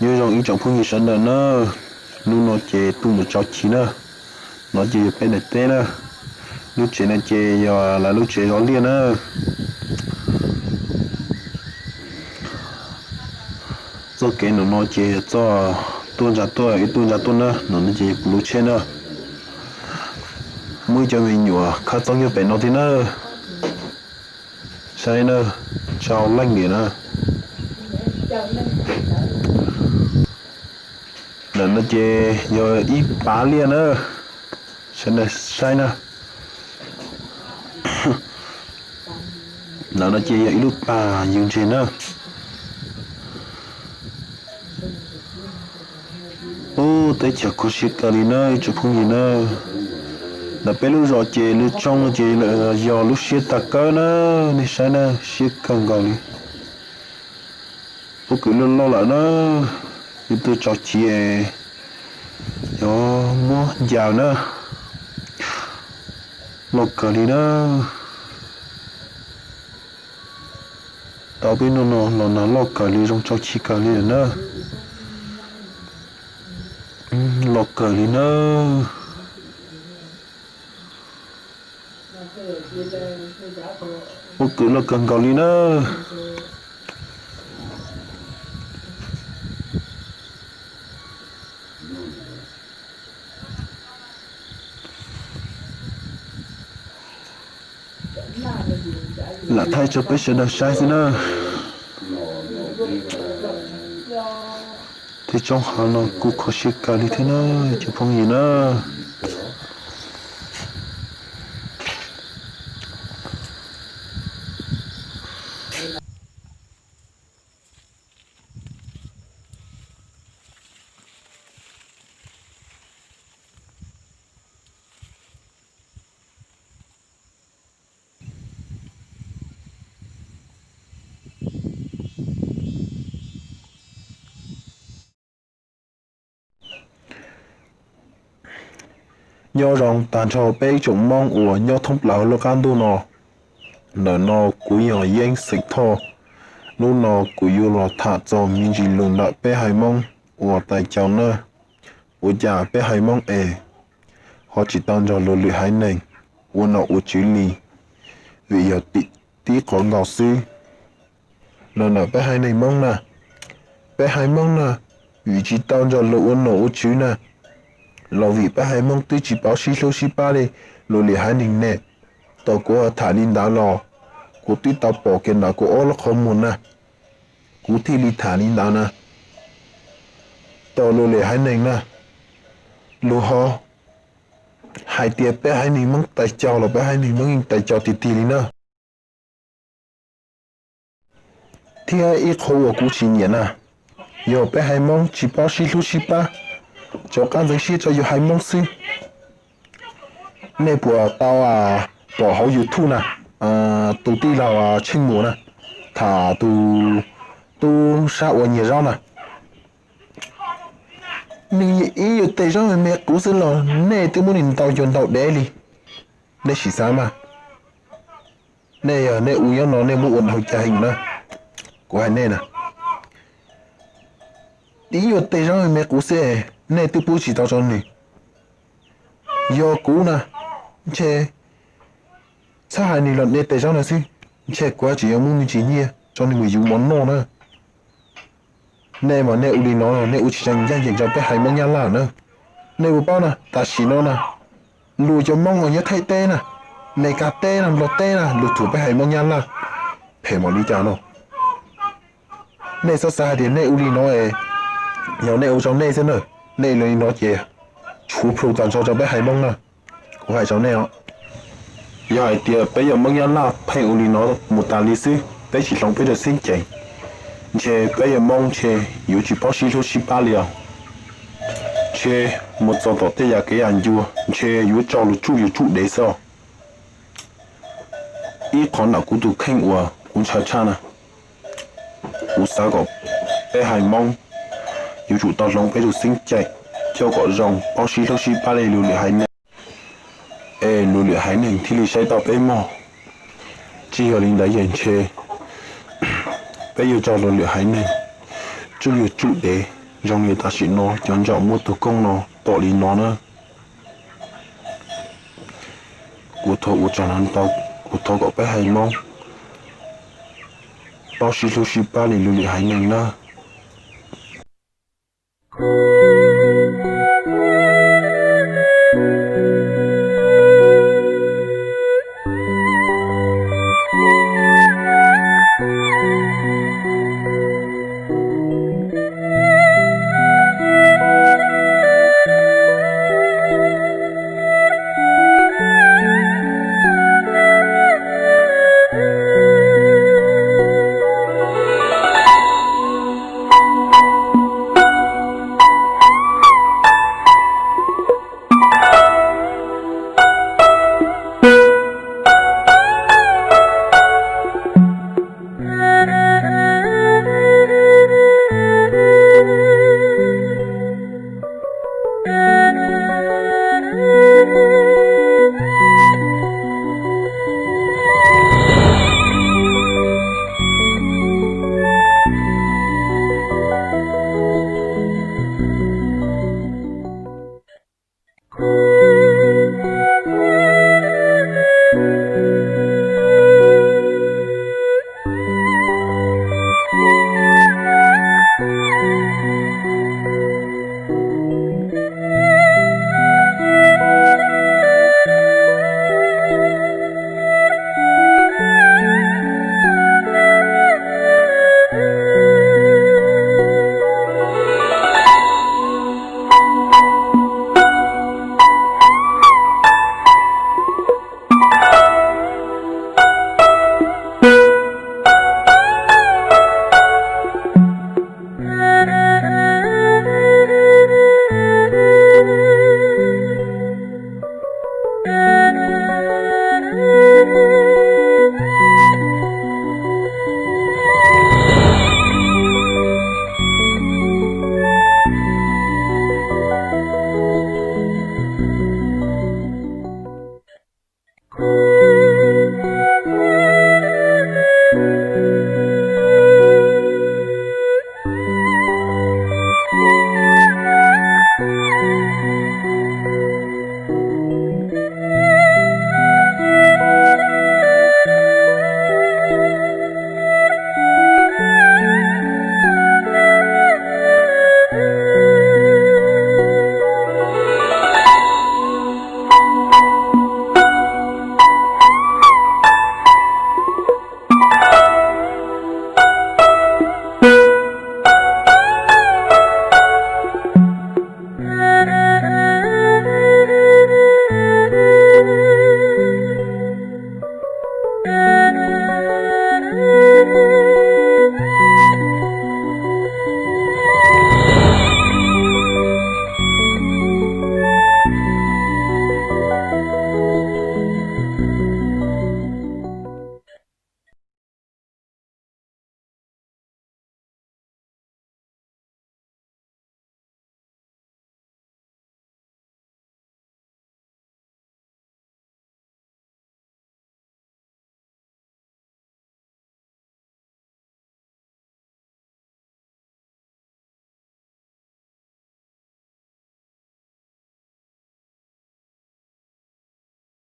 Nyob zoo ib tsoom phooj ywg sawv daws na, hnub no ces tuaj mus tso chiv na, no ces yog peb daim teb na, lub tsev no ces yog lawv lub tsev zov liaj na. Txoj kev no no ces yog txoj tuaj ntsa tuaj ib tuaj ntsa tuaj na, no no ces yog kuv lub tsheb na. Muaj ib cov me nyuam khab txoob nyob pem no thiab na, saib na, tsau leej niam na. Ntawm no ces yog ib pas liaj na, sawv daws saib na. Ntawm no ces yog ib lub pas yws ntses na. Ub, teb chaws kho siab kawg li na ib tsoom phooj ywg na. Ntawm peb lub zos ces lub tsoob no ces yog lub siab tag kawg na, nej saib na, siab kawg nkaus li. Pob kws loj loj lawm na, yus tuaj tso chiv, yog muab ncaws na, loj kawg li na. Tau peb no no los nag loj kawg li, zoo tso chiv kawg li lawm na. Loj kawg li na. Pob kws loj kawg nkaus li na. Lam thaij rau peb sawv daws saib xwb na. Tej tsoob hav no kuj kho siab kawg li thiab na, cov phooj ywg na. Nyob zoo tag nrho peb ib tsoom Hmoob uas nyob thoob plaws lub qab ntuj no. Ntawm no kuv yog Yeeb xeem Thoj. Hnub no kuv yuav los tham txog me ntsis lus ntawm peb haiv Hmoob uas tais caus na. Ua cas peb haiv Hmoob es ho tsis tau nrog luag lwm haiv neeg ua nom ua tswv li? Vim yog tim tib qhov nkaus xwb. Los ntawm peb haiv neeg Hmoob na, peb haiv Hmoob na, vim tsis tau nrog luag ua nom ua tswv na, los vim peb haiv Hmoob twb tsis paub sib hlub sib pab li luag lwm haiv neeg ne? Tau kuv tham li ntawd los kuv twb tau pom kiag ntawm kuv ob lub qhov muag na, kuv thiaj li tham li ntawd na. Tau luag lwm haiv neeg na, luag ho hais tias peb haiv neeg Hmoob tais caus los peb haiv neeg Hmoob yeej tais caus tiag tiag li na. Thiab ib qho uas kuv tsis nyiam na, yog peb haiv Hmoob tsis paub sib hlub sib pab, rov qab ntxeev siab rau yus haiv Hmoob xwb. Nej puas tau pom hauv YouTube na, tus tij laug Tsheej Muas na, tham tus tub sab ua nyiag zaub na, nws ib nyuag tes zaub me me qub xwb los nej twb muab nws ntaus cuag ntaus dev li. Nej sim xav mas, nej yog nej ua nyob no nej muab ua dhau cas heev na. Kuv hais nej na, ib nyuag tes zaub me me qub xwb nej twb pub tsis tau rau nws. Yog kuv na, ntshe txhob hais nws los de tes zaub no xwb, ntshe kuv tseem yuav muab me ntsis nyiaj rau nws mus yuav mov noj na. Nej mas nej ua li no nej ua tsis tseem ncaj ncees rau peb haiv Hmoob Nyab Laj na. Nej puas paub na, tam sim no na, luag cov Hmoob uas nyob Thaib teb na, Meskas teb na, Nplog teb na, luag thuam peb haiv Hmoob Nyab Laj phem npaum li cas no. Nej txhob xav hais tias nej ua li no, yog nej ua rau nej xwb na, nej ua li no ces tshuav plhu tag nrho rau peb haiv Hmoob na. Kuv hais rau nej os, yog hais tias peb yog Hmoob Nyab Laj pheej ua li no mus tas li xwb, peb tsis hloov peb rau xeeb ceem, ntshe peb yog Hmoob ntshe yuav tsis paub sib hlub sib pab li os. Ntshe mus txog tom tej yam kev yam ncua ntshe yuav tso luag tsuj yuav tsuj dev xwb os. Ib qho ntawm kuv tus kheej uas kuv ntshaw tshaj na, kuv xav kom peb haiv Hmoob yuav tsum tau hloov peb tus xeeb ceem, coj kom zoo, paub sib hlub sib pab li luag lwm haiv neeg, es luag lwm haiv neeg thiaj li saib tau peb mog. Tsis yog li ntawd ces ntshe peb yuav raug luag lwm haiv neeg tsuj yuav tsuj dev, Zoo li tam sim no cov ntsaum muab tus koob no tom li no na. Kuv thov ua tsaug ntau, kuv thov kom peb haiv Hmoob paub sib hlub sib pab li lub lim haiv neeg na.